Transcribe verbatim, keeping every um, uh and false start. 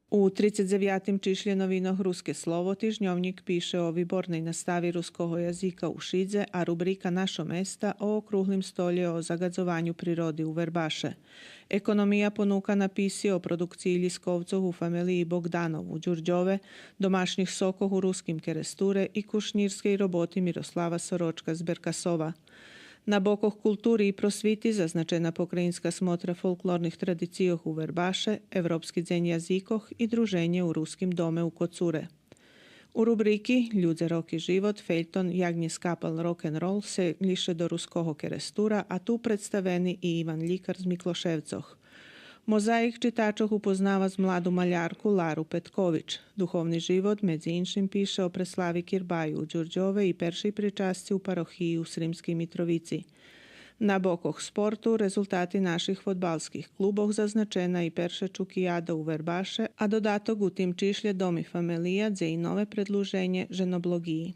У трицец дзевятим чишлє новинох Руске слово тижньовнїк пише о виборней настави руского язика у Шидзе, а рубрика Нашо места о округлим столє о загадзованю природи у Вербаше. Економия понука написи о продукциї лїсковцох у фамелиї Богданов у Дюрдьове, домашнїх сокох у Руским Керестуре и кушнїрскей роботи Мирослава Сорочка з Беркасова. На бокох култури и просвити зазначена покраїнска смотра фолклорних традицийох у Вербаше, Европски дзень язикох и друженє у Руским доме у Коцуре. У рубрики Людзе, роки, живот фельтон Як нє скапал рокенрол селї ше до Руского Керестура, а ту представени и Иван Лїкар з Миклошевцох. Мозаїк читачох упознава з младу малярку Лару Петкович. Духовни живот, медзи иншим, пише о преслави кирбаю у Дюрдьове и першей причасци у парохиї у Сримскей Митровици. На бокох спорту резултати наших фодбалских клубох, зазначена и перша Чукияда у Вербаше, а додаток у тим чишлє Дом и фамелия, дзе и нове предлуженє Женоблоґиї.